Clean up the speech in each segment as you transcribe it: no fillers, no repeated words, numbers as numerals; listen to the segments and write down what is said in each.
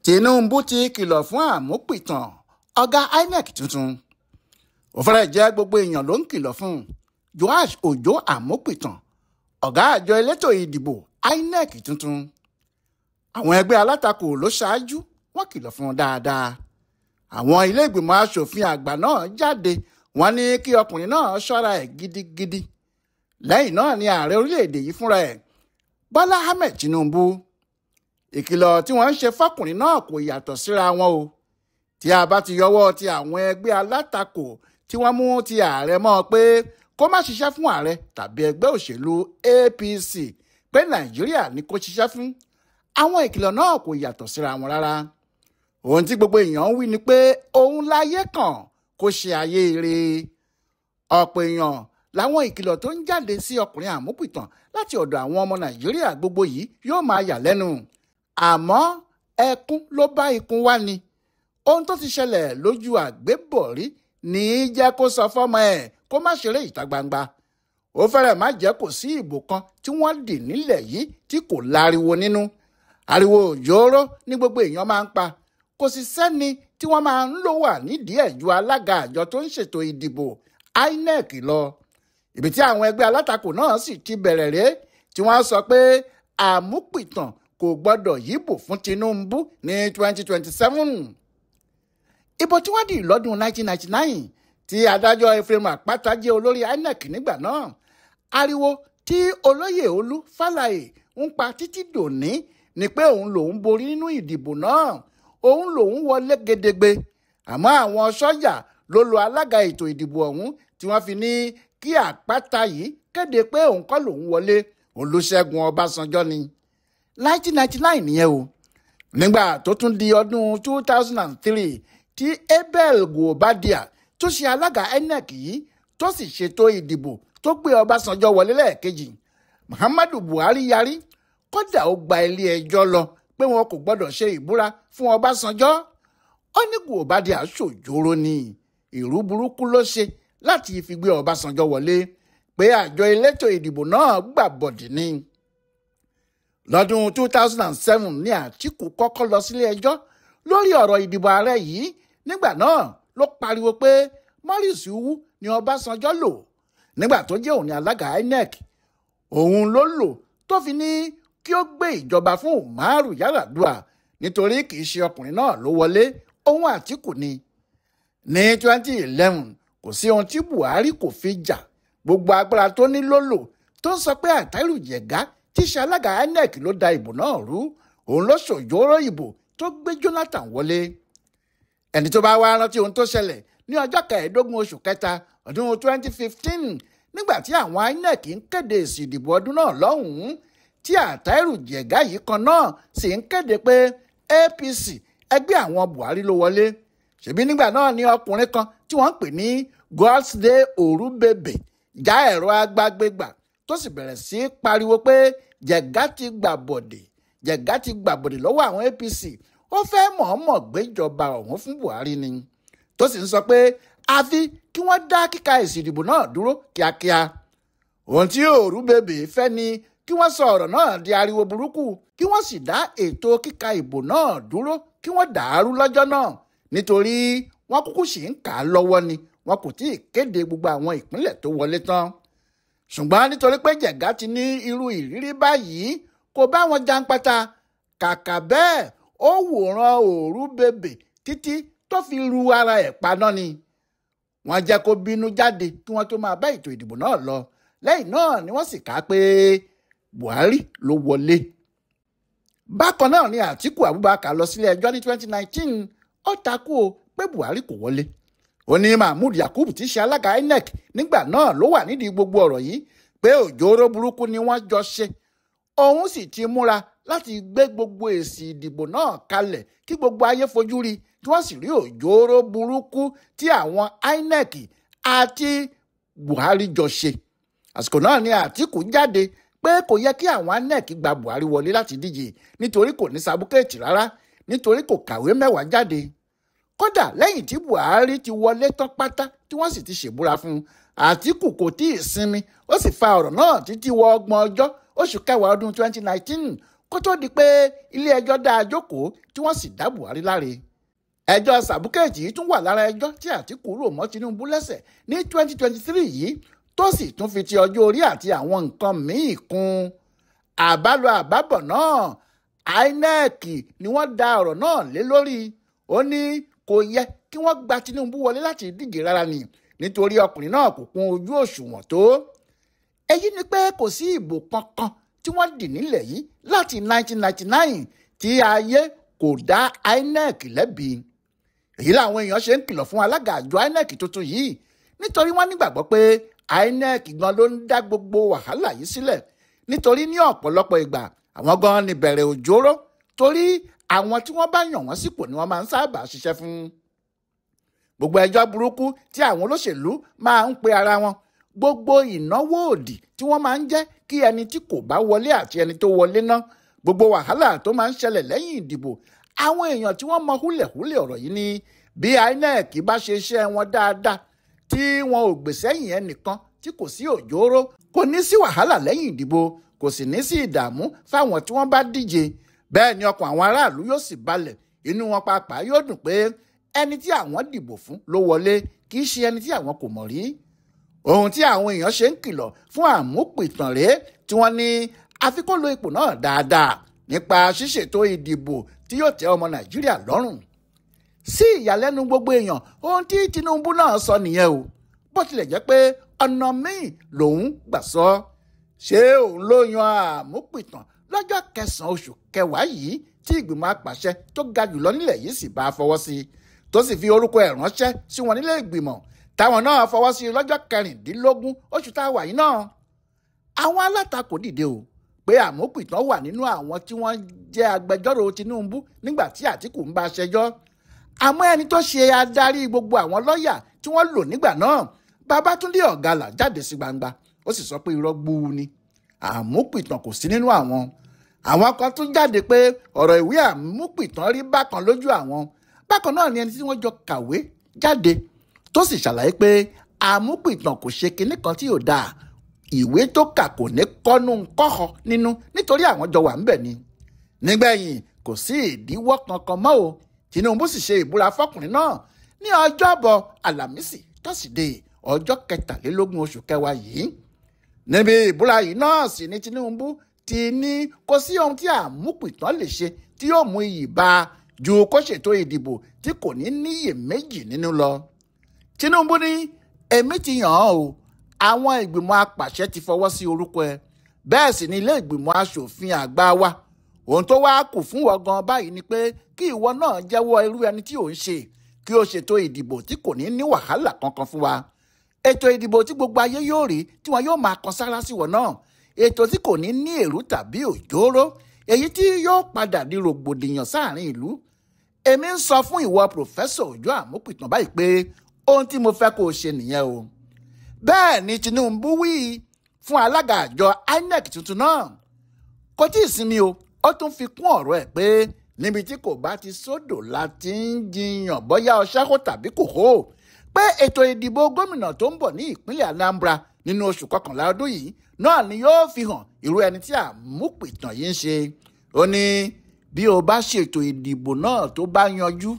Tinubu ti kìlọ̀ fún Àmúpìtàn ọ̀gá INEC tuntun. Ó fẹ́rẹ̀ jẹ́ gbogbo èèyàn ló ń kìlọ̀ fún Joash Òjó Àmúpìtàn, ọ̀gá àjọ elétò ìdìbò INEC tuntun. Àwọn ẹgbẹ́ alátakò ló ṣáájú wọ́n kìlọ̀ fún un dáadáa. Àwọn ilé ìgbìmọ̀ asòfin àgbà náà jáde, wọ́n ní kí ọkùnrin náà ṣọ́ra ẹ̀ gidigidi. Lẹ́yìn náà ni ààrẹ orílẹ̀-èdè yìí fúnra ẹ̀, Bọ́lá Ahmed Tinubu. Ìkìlọ̀ tí wọ́n ń ṣe fọ́kùnrin náà kò yàtọ̀ síra wọn o. Tí a bá ti yọwọ́ ti àwọn ẹgbẹ́ alátakò tí wọ́n mú ti ààrẹ mọ́ pé kó má ṣiṣẹ́ fún ààrẹ tàbí ẹgbẹ́ òṣèlú APC pé Nàìjíríà ni kó ṣiṣẹ́ fún. Àwọn ìkìlọ̀ náà kò yàtọ̀ síra wọn rárá. Ohun tí gbogbo èèyàn ń wí ni pé òun láyé kàn kó ṣe ayé ire. Ọ̀pọ̀ èèyàn làwọn ìkìlọ̀ tó ń jáde sí ọkùnrin Àmúpìtàn láti ọ̀dọ̀ àwọn ọmọ Nàìjíríà gbogbo yìí yóò máa yà lẹ́nu. Àmọ́ ẹkún ló bá ikún wá ni. Ohun tó ti ṣẹlẹ̀ lójú àgbébọ̀rí ní í jẹ́ kó sọ fọ́mọ ẹ̀ kó má ṣeré ìta gbangba. Ó fẹ́rẹ̀ má jẹ́ kò sí ìbò kan tí wọ́n dì nílẹ̀ yìí tí kò láriwo nínú. Ariwo òjòòrò ní gbogbo èèyàn máa ń pa. Kò sì sẹ́ni tí wọ́n máa ń lò wà nídìí ẹ̀ ju alága àjọ tó ń ṣètò ìdìbò INEC lọ. Ibi tí àwọn ẹgbẹ́ alátakò náà sì ti bẹ̀rẹ̀ rèé tí wọ́n sọ pé Àmúpìtàn kò gbọ́dọ̀ yíbò fún Tinubu ní 2027. Ìbò tí wọ́n dì lọ́dún 1999 tí adájọ́ Ephraim Àpáta jẹ́ olórí INEC nígbà náà. Ariwo tí olóyè Olú Fálaè ń pa títí dòní ni pé òun lòún borí nínú ìdìbò náà, òun lòún wọlé gedegbe. Àmọ́ àwọn sọ́jà ló lo alága ètò ìdìbò ọ̀hún tí wọ́n fi ní kí Àpáta yìí kéde pé òun kọ́ lòún wọlé, Olúṣẹ́gun Ọbásanjọ́ ni. 1999 nìyẹn o. Nígbà tó tún di ọdún 2003 tí Abel Guobadia tó ṣe alága INEC yìí tó sì ṣètò ìdìbò tó gbé Ọbásanjọ́ wọlé lẹ́ẹ̀kejì, Muhammadu Buhari yarí, kódà ó gba ilé ẹjọ́ lọ pé wọn kò gbọ́dọ̀ ṣe ìbúra fún Ọbásanjọ́. Ó ní Guobadia ṣòjóró ni, ìrú burúkú ló ṣe láti fi gbé Ọbásanjọ́ wọlé, pé àjọ elétò ìdìbò náà gbà bọ̀dì ni. Lọ́dún 2007 ní Àtíkù kọ́kọ́ lọ sílé ẹjọ́ lórí ọ̀rọ̀ ìdìbò ààrẹ yìí. Nígbà náà ló pariwo pé Maurice Iwu ni Ọbásanjọ́ lò nígbà tó jẹ́ òun ní alága INEC. Òun ló lò tó fi ní kí ó gbé ìjọba fún Umaru Yar'Adua nítorí kì í ṣe ọkùnrin náà ló wọlé, òun Àtíkù ni. Ní 2011 kò sí ohun tí Buhari kò fi jà, gbogbo agbára tó ní ló lò tó ń sọ pé Àtàírù Jẹ̀gá tí ṣe alága INEC ló da ìbò náà rú, òun ló ṣòjóró ìbò tó gbé Jonathan wọlé. Ẹni tó bá wá rántí ohun tó ṣẹlẹ̀ ní ọjọ́ kẹẹ̀ẹ́dógún oṣù kẹta ọdún 2015 nígbà tí àwọn INEC ń kéde èsì ìdìbò ọdún náà lọ́hùn-ún tí Àtàírù Jẹ̀gá yìí kan náà sì ń kéde pé APC ẹgbẹ́ àwọn Buhari ló wọlé. Ṣèbí nígbà náà ni ọkùnrin kan tí wọ́n ń pè ní Godsday Orubebe já ẹ̀rọ agbágbégbà tó sì bẹ̀rẹ̀ sí í pariwo pé Jẹ̀gá ti gbà bọ̀dẹ̀, Jẹ̀gá ti gbà bọ̀dẹ̀ lọ́wọ́ àwọn APC, ó fẹ́ mọ̀ọ́mọ̀ gbéjọba ọ̀hún fún Buhari ni, tó sì ń sọ pé àfi kí wọ́n dá kíka èsì ìdìbò náà dúró kíákíá. Ohun tí Orubebe fẹ́ ni kí wọ́n sọ ọ̀rọ̀ náà di ariwo burúkú, kí wọ́n sì dá ètò kíka ìbò náà dúró, kí wọ́n dàárú lọ́jọ́ náà, nítorí wọ́n kúkú sì ń kà á lọ́wọ́ ni, wọn kò tíì kéde gbogbo àwọn ìpínlẹ̀ tó wọlé tán. Ṣùgbọ́n nítorí pé Jẹ̀gá ti ní irú ìrírí báyìí kò bá wọn jàǹpátá, kàkà bẹ́ẹ̀ ó wòran Orubebe títí tó fi ru ara ẹ̀ paná ni. Wọ́n jẹ́ kó bínú jáde kí wọ́n tó máa bá ètò ìdìbò náà lọ. Lẹ́yìn náà ni wọ́n sì kà á pé Buhari ló wọlé. Bákan náà ni Àtíkù Abubakar lọ sílé ẹjọ́ ní 2019, ó takú o pé Buhari kò wọlé. Ó ní Mahmood Yakubu tí ṣe alága INEC nígbà náà ló wà nídìí gbogbo ọ̀rọ̀ yìí pé òjòòrò burúkú ni wọ́n jọ ṣe. Òun sì ti múra láti gbé gbogbo èsì ìdìbò náà kalẹ̀ kí gbogbo ayé fojú rí, kí wọ́n sì rí òjòòrò burúkú tí àwọn INEC àti Buhari jọ ṣe. Àsìkò náà ni Àtíkù jáde pé kò yẹ kí àwọn INEC gba Buhari wọlé láti díje nítorí kò ní sábúkẹ́ẹ̀tì rárá, nítorí kò kàwé mẹ́wàá jáde. Kódà lẹ́yìn tí Buhari ti wọlé tán pátá tí wọ́n sì ti ṣèbúra fún un, Àtíkù kò tí ì sinmi, ó sì fa ọ̀rọ̀ náà títí wọ ọgbọ̀n ọjọ́ oṣù kẹwàá ọdún 2019 Kó tó di pé ilé ẹjọ́ dá a jókòó tí wọ́n sì dá Buhari láre. Ẹjọ́ Sàbúkẹ́ẹ̀tì yìí tún wà lára ẹjọ́ tí Àtíkù rò mọ́ Tinubu lẹ́sẹ̀ ní 2023 yìí, tó sì tún fi ti ọjọ́ orí àti àwọn nǹkan míì kún. Àbálọ àbábọ̀ náà, INEC ni wọ́n da ọ̀rọ̀ náà lé lórí. Ó ní kò yẹ kí wọ́n gba Tinubu wọlé láti díje rárá ni, nítorí ọkùnrin náà kò kún ojú òṣùwọ̀n tó. Èyí ni pé kò sí ìbò kankan tí wọ́n dì nílẹ̀ yìí láti 1999 tí ayé kò dá INEC lẹ́bi. Èyí làwọn èèyàn ṣe ń kìlọ̀ fún alága àjọ INEC tuntun yìí, nítorí wọ́n nígbàgbọ́ pé INEC gan ló ń dá gbogbo wàhálà yìí sílẹ̀, nítorí ní ọ̀pọ̀lọpọ̀ ìgbà àwọn gan ni bẹ̀rẹ̀ òjòrò, torí àwọn tí wọ́n bá yàn wọ́n sípò ni wọ́n máa ń sábà ṣiṣẹ́ fún. Gbogbo ẹjọ́ burúkú tí àwọn olóṣèlú máa ń pe ara wọn, gbogbo ìnáwó òdì tí wọ́n máa ń jẹ́ kí ẹni tí kò bá wọlé àti ẹni tó wọlé ná, gbogbo wàhálà tó máa ń ṣẹlẹ̀ lẹ́yìn ìdìbò, àwọn èèyàn tí wọ́n mọ húlẹ̀húlẹ̀ ọ̀rọ̀ yìí ni bí INEC bá ṣe iṣẹ́ wọn dáadáa tí wọn ò gbèsẹ́yìn ẹnìkan tí kò sí òjòrò, kò ní sí wàhálà lẹ́yìn ìdìbò, kò sì ní sí ìdààmú fáwọn tí wọ́n bá díje. Bẹ́ẹ̀ ni ọkàn àwọn aráàlú yóò sì balẹ̀, inú wọn pàápàá yóò dùn pé ẹni tí àwọn dìbò fún ló wọlé, kì í ṣe ẹni tí àwọn kò mọ̀ rí. Ohun tí àwọn èèyàn ṣe ń kìlọ̀ fún Àmúpìtàn rèé, tí wọ́n ní àfi kó lo ipò náà dáadáa nípa ṣíṣètò ìdìbò tí yóò tẹ́ ọmọ Nàìjíríà lọ́rùn. Sí ìyàlẹ́nu gbogbo èèyàn, ohun tí Tinubu náà sọ nìyẹn o, bó tilẹ̀ jẹ́ pé ọ̀nà míì lòun gbà sọ. Ṣé òun ló yan Àmúpìtàn lọ́jọ́ kẹsàn-án oṣù kẹwàá yìí tí ìgbìmọ̀ apàṣẹ tó ga jùlọ nílẹ̀ yìí sì bá a fọwọ́ sí i, tó sì fi orúkọ ẹ̀ ránṣẹ́ sí wọn nílé ìgbìmọ̀, táwọn náà fọwọ́ sí i lọ́jọ́ kẹrìndínlógún oṣù tá a wà yìí náà. Àwọn alátakò dìde o pé Àmúpìtàn wà nínú àwọn tí wọ́n jẹ́ agbẹjọ́rò Tinubu nígbà tí Àtíkù ń bá a ṣẹjọ́. Àmọ́ ẹni tó ṣe adarí gbogbo àwọn lọ́ọ̀yà tí wọ́n lò nígbà náà, Babátúndé Ọ̀gálà, jáde sí gbangba, ó sì sọ pé irọ́ gbuu ni, Àmúpìtàn kò sí nínú àwọn. Àwọn kan tún jáde pé ọ̀rọ̀ ìwé Àmúpìtàn rí bákan lójú àwọn. Bákan náà ni ẹni tí wọ́n jọ kàwé jáde tó sì ṣàlàyé pé Àmúpìtàn kò ṣe kinní kan tí ò dáa, ìwé tó kà kò ní kọ́nú kọ́họ nínú nítorí àwọn jọ wà ń bẹ̀ ni. Nígbẹ̀yìn kò sí ìdíwọ́ kankan mọ́ o, Tinubu sì ṣe ìbúra fọkùnrin náà ní ọjọ́bọ̀ Àlàmísì tọ́sídẹ̀ẹ́ ọjọ́ kẹtàlélógún oṣù kẹwàá yìí. Níbi ìbúra yìí náà sì ni Tinubu ti ní kò sí ohun tí Àmúpìtàn lè ṣe tí yóò mú iyì bá a ju kó ṣètò ìdìbò tí kò ní níyèméjì nínú lọ. Tinubu ní èmi ti yàn án o, àwọn ìgbìmọ̀ apàṣẹ ti fọwọ́ sí orúkọ ẹ, bẹ́ẹ̀ sì ni ilé ìgbìmọ̀ aṣòfin àgbà wa. Ohun tó wá kù fún wọn gan báyìí ni pé kí ìwọ náà jẹ́wọ́ irú ẹni tí ò ń ṣe, kí o ṣètò ìdìbò tí kò ní ní wàhálà kankan fún wa. Ètò ìdìbò tí gbogbo ayé yóò rí tí wọn yóò máa kan sára sí wọn náà, ètò tí kò ní ní èrú tàbí òjòrò, èyí tí yóò padà di rògbòdìyàn sáàrin ìlú. Èmi ń sọ fún ìwọ Pòfẹ́sọ̀ Òjó Àmúpìtàn báyìí pé ohun tí mo fẹ́ kó o ṣe nìyẹn o. Bẹ́ẹ̀ ni Tinubu wí fún alága àjọ INEC tuntun náà. Kò tí ì sinmi o, ó tún fi kún ọ̀rọ̀ ẹ̀ pé níbi tí kò bá ti sódò la ti ń jiyàn bóyá ọṣẹ́ kò tàbí kò hó, pé ètò ìdìbò gómìnà tó ń bọ̀ ní ìpínlẹ̀ Anambra nínú oṣù kọkànlá ọdún yìí náà ni yóò fi hàn irú ẹni tí Àmúpìtàn yìí ń ṣe. Ó ní bí o bá ṣètò ìdìbò náà tó bá yanjú,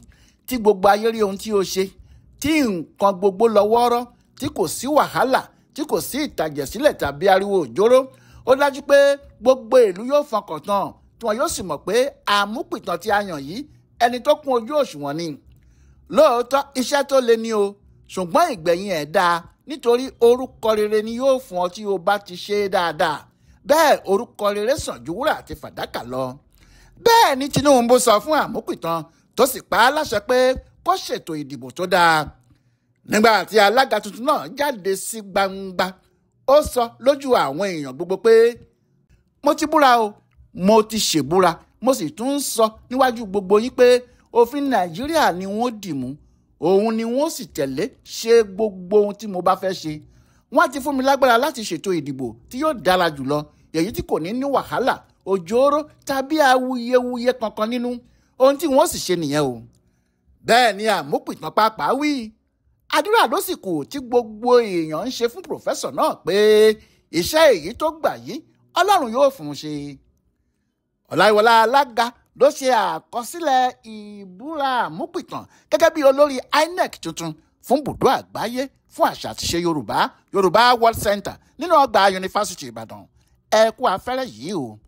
tí gbogbo ayé rí ohun tí o ṣe, tí nǹkan gbogbo lọ wọ́ọ́rọ́, tí kò sí wàhálà, tí kò sí ìtàjẹ̀sílẹ̀ tàbí ariwo òjòrò, ó dájú pé gbogbo ìlú yóò fọkàn tán, tí wọn yóò sì mọ̀ pé Àmúpìtàn tí a yàn yìí ẹni tó kún ojú òṣùwọ̀n ni. Lóòótọ́ iṣẹ́ tó le ni o, ṣùgbọ́n ìgbẹ̀yìn ẹ̀ dáa, nítorí orúkọ rere ni yóò fún ọ tí o bá ti ṣe é dáadáa. Bẹ́ẹ̀ orúkọ rere sàn ju wúrà àti fàdákà lọ. Bẹ́ẹ̀ ni Tinubu sọ fún Àmúpìtàn tó sì pa á láṣẹ pé kó ṣètò ìdìbò tó dáa. Nígbà tí alága tuntun náà jáde sí gbangba, ó sọ lójú àwọn èèyàn gbogbo pé mo ti búra o, mo ti ṣèbúra, mo sì tún ń sọ níwájú gbogbo yín pé òfin Nàìjíríà ni wọ́n dì mú, òun ni wọ́n sì tẹ̀lé ṣe gbogbo ohun tí mo bá fẹ́ ṣe. Wọ́n ti fún mi lágbára láti ṣètò ìdìbò tí yóò dára jùlọ, èyí tí kò ní ní wàhálà, òjòòrò tàbí awuyewuye kankan nínú. Ohun tí wọ́n sì ṣe nìyẹn o. Bẹ́ẹ̀ ni Àmúpìtàn pàápàá wí. Àdúrà ló sì kù tí gbogbo èèyàn ń ṣe fún pòfẹ́sọ̀ náà pé iṣẹ́ èyí tó gbà yìí Ọlọ́run yóò fún un ṣe. Ọláyíwọlá Alága ló ṣe àkọsílẹ̀ ìbúra Àmúpìtàn gẹ́gẹ́ bí olórí INEC tuntun fún bùdó àgbáyé fún àṣà àti ìṣe Yorùbá, Yorùbá World Center, nínú ọgbà Yunifásitì Ìbàdàn. Ẹ kú afẹ́rẹ́ yìí o.